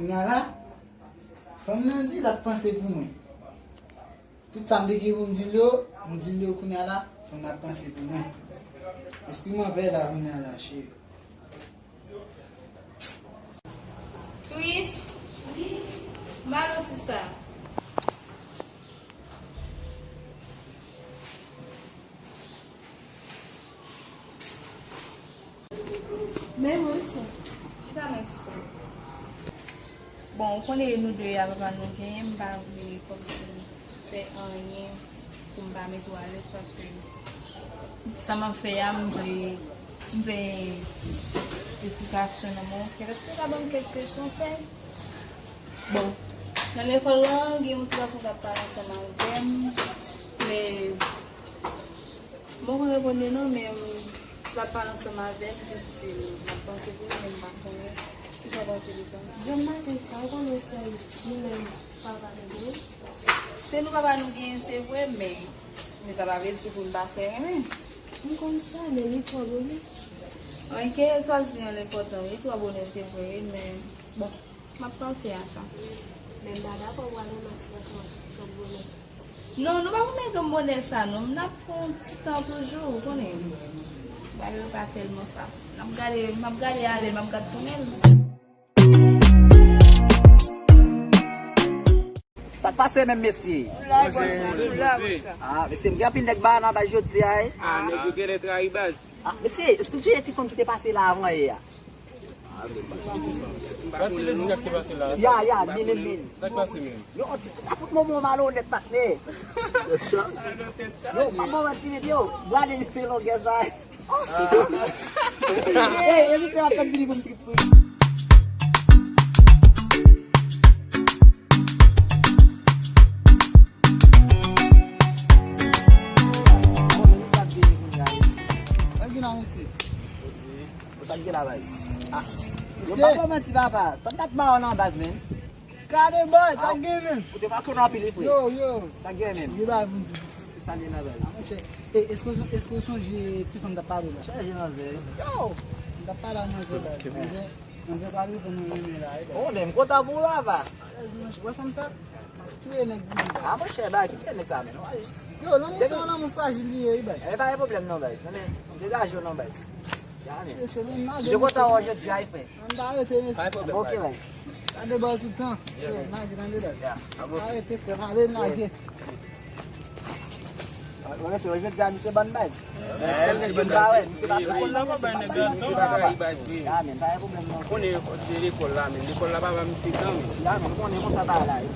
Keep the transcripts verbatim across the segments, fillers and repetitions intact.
Kounye a la, fanm nan di l ap panse pou mwen. Tout sa m te gen pou m di l yo, m di l yo kounye a la, fanm nan ap panse pou mwen. Espri m anvè la kounye a la, cheri. Chris, m ale sista. Men mwen se. Chita men sista. Bon, ou konnen nou de a papa nou genyen, m pa vle kòmsi fè anyen pou m pa mete w alèz, paske sa m ap fè a, m vle, m vle esplikasyon nan men w. Petèt ou ka ban m kèk konsèy. Bon, nan lekòl lan, gen yon ti gason k ap pale ansanm avè m, men m poko reponn li non, men l ap pale ansanm avè m, jis di l m ap panse pou li, men m pa konnen. Kisa w panse de sa? Grann maten sa, ou konnen sèl nou menm papa nou genyen? Se nou papa nou genyen, se vre, men, men sa pa vle di pou n pa fè renmen. M konn sa, men li twò bonè. Anyen ke swazi an enpòtan, li twò bonè, se vre, men, bon, m ap panse a sa. Men m pa dakò pou al renmen ti gason an twò bonè sa. Non, nou pa pou mete m bonè sa non. N ap pran ti tan toujou, ou konnen. Bagay yo pa tèlman fasil. N ap gade, m ap gade ale, m ap gad tounen. Sa k pase menm, mesye? Ah, mesye, m gen anpil nèg ba nan baz jodi a, eh. Ah, nèg yo genlè trayi baz. Ah, mesye, èske w sonje ti fanm ki te pase la avan yè a? Gade ti ledi sa k te pase la. Ya, ya, li menm, menm. Sa k pase menm? Yo, ti, sa fout moman malonèt, patnè. Yo, pa bon, ti nèg yo. Gade misye longè sa. Ey, e misye ap fè vini pou m trip sou li. Bon, men misye ap vini kounye a, wi. Sa k gen la, mesye? Bon, sa k gen la, baz? Ah. Yo, pa bon manti, papa. Tann dat ba w nan baz, men. Gade, boy, sa k gen, men? Ou te pa konnen anpil, wi, frè. Yo, yo. Sa k gen, men? Yo, ba vin di piti. Sa k gen la, baz? Ah, monchè. E, èske w, èske w sonje ti fanm t ap pale la? Chanje manzè. Yo! M t ap pale a manzè la. Manzè, manzè pral reponn mwen renmen la, wi, baz. Oh, men m kontan pou ou la, papa. Alèz, monchè. Ou wè fanm sa? Touye nèg pou li, baz. Ah, monchè, ba, kite nèg sa, men. Yo, lanmou se yon lanmou frajil li ye, wi, baz. E pa gen pwoblèm non, baz. Non, men, degaje w non, baz. Ya, men. Se, se menm lage. Yo kontan wè w jodi a, wi, frè. Ann pa rete, mesye. Ok, baz. Gade bòl tout tan. Yo, lage, tande, baz. Pa rete, frè, pa ale, lage. Wè, mesye, jodi a, misye ban baz. Sèl nèg yo pa wè, misye pa trayi. Lekòl la pa bay nèg la tan. Ya, men, pa gen pwoblèm non. Konnen se lekòl la, men lekòl la pa ba misye tan, men. Ya, men, nou konnen konsa bagay la ye.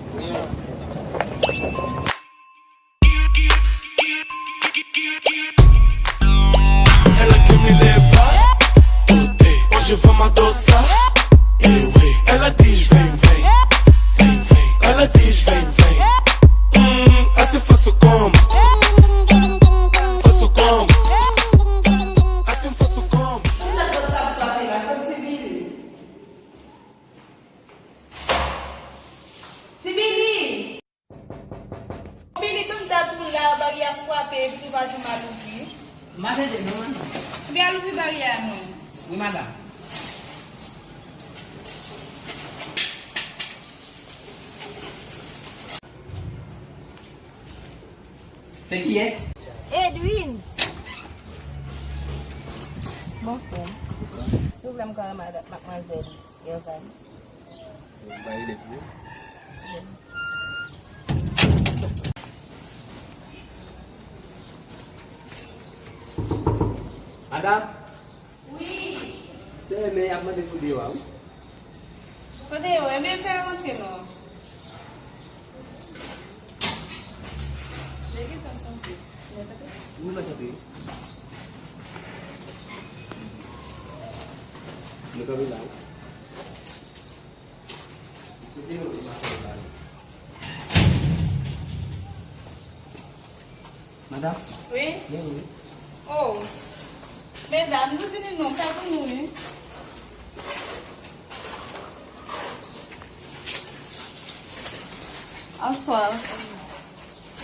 Ela que me leva, hoje vamos dançar. Ewe, ela diz vem, vem, vem, vem. Ela diz vem, vem. Hum, assim faço como? Faço como? Assim faço como? Ki lòt bòt sa pou frape la? Kot Ti Bili? Ti Bili! Bili, tann dat ou la, baryè a frape, epi tou pa janm al ouvri. M pa tande non, madanm. Ebyen, al ouvri baryè a non. Wi, madanm. Se kiyès? Edwin. Bonswa. Silvouplè, m ka wè mada-, madmwazèl Gervais. Bay lèt li. Madanm? Wi. Sè, men y ap mande pou deyò a, wi. Pou deyò, ebyen fè yo rantre non. Nèg yo pa santi. Nou pa santi. Nou kanpe la, wi. Madanm? Wi? Vini, wi. Oh. Medam, nou vini non, kay pou nou, wi. Bonswa.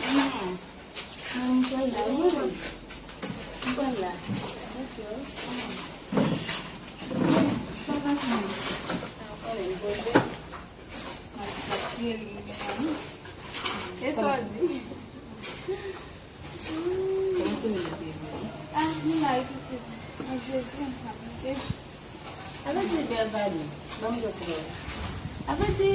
Hmm. Non, m pral la, wi. M pral la. Ok. Sa pase? Sa konnen, m poze. Sa vle di, Beverly, ban m di w ti bagay. Sa vle di,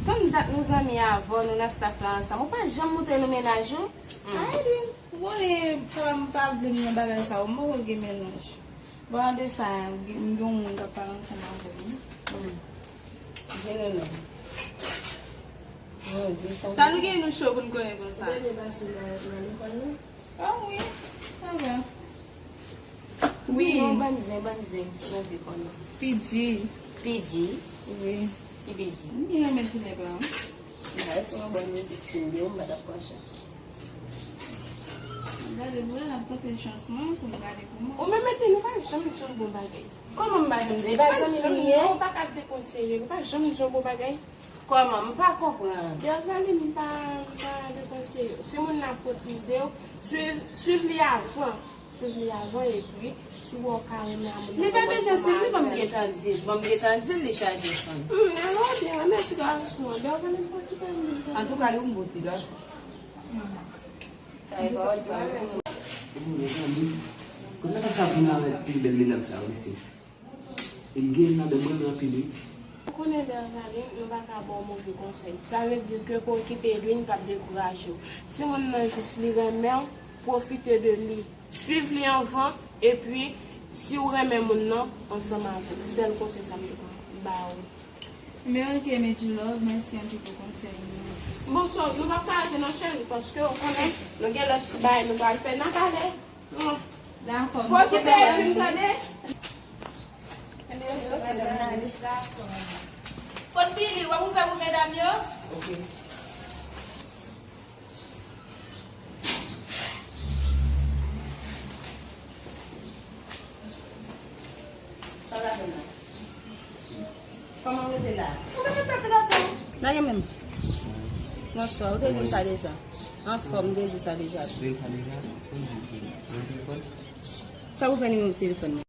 tann dat nou zanmi avè w, nou nan staff la ansanm, ou pa janm montre nou mennaj ou? Hmm. Ay, li, ou konnen, pa, m pa vle m nan bagay sa yo, m poko gen mennaj. Bon, an de sa, m gen yon moun k ap pale ansanm avè m. Hmm. Di nou non. Sa nou gen nou cho pou n konnen konsa. Ou te byen pase nan, nan lekòl, non? Ah wi, sa va. Wi. Di nou bann zen, bann zen nan vi kòman? P G. P G? Wi. Ki P G? M byen renmen ti nèg la. Bagay se yon bòn mizik, si m gen w, m pa t ap pran chans. Gade, mwen ap tante chans mwen pou m gade kòman. Ou menm epi nou pa janm di yon bon bagay. Kòman m pa janm di? E pa zanmi nou ye? Nou pa ka dekonseye, nou pa janm di yon bon bagay. Kòman? M pa konprann. Beverly, m pa, m pa dekonseye w. Si moun nan ap kotize w, swiv, swiv li avan. Swiv li avan, epi, si w wè w ka renmen a moun nan, kòmanse ansanm avè l. Li pa bezwen swiv li, ban m gentan di l, ban m gentan di l li chaje fanm. Hmm, alò, byen, renmen ti gason an. Beverly, m pa ki pa renmen. Antouka, li yon bon ti gason. Hmm. Sa e pawòl pa m. Mezanmi, kote nèg sa vin avèk pil bèl medam sa yo, mesye? E m gen ladan m renmen anpil, wi. Ou konnen, Beverly, nou pa ka ba w move konsèy. Sa vle di ke pou okipe Edwin k ap dekouraje w. Si moun nan jis li renmen w, pwofite de li. Swiv li anvan, epi, si w renmen moun nan, ansanm avè l. Sèl konsèy sa m te ka ba w. Men ok, Medjilove, mèsi anpil pou konsèy ou. Bon, so, nou p ap ka rete non, cheri, paske ou konnen, nou gen lòt ti bagay nou pral fè, n a pale. Dakò. Pwofite epi m tande. Kot Billy, w ap ouvè pou medam yo? Ok. Sa w ap fè la? Kòman w rete la? Ou pa konn pati gason? Lage men m. Bonswa, ou te di m sa deja. Anfòm, ou te di sa deja. Ou te di sa deja? Ou di ki? Nan telefòn? Sa ou fè nimewo telefòn nan?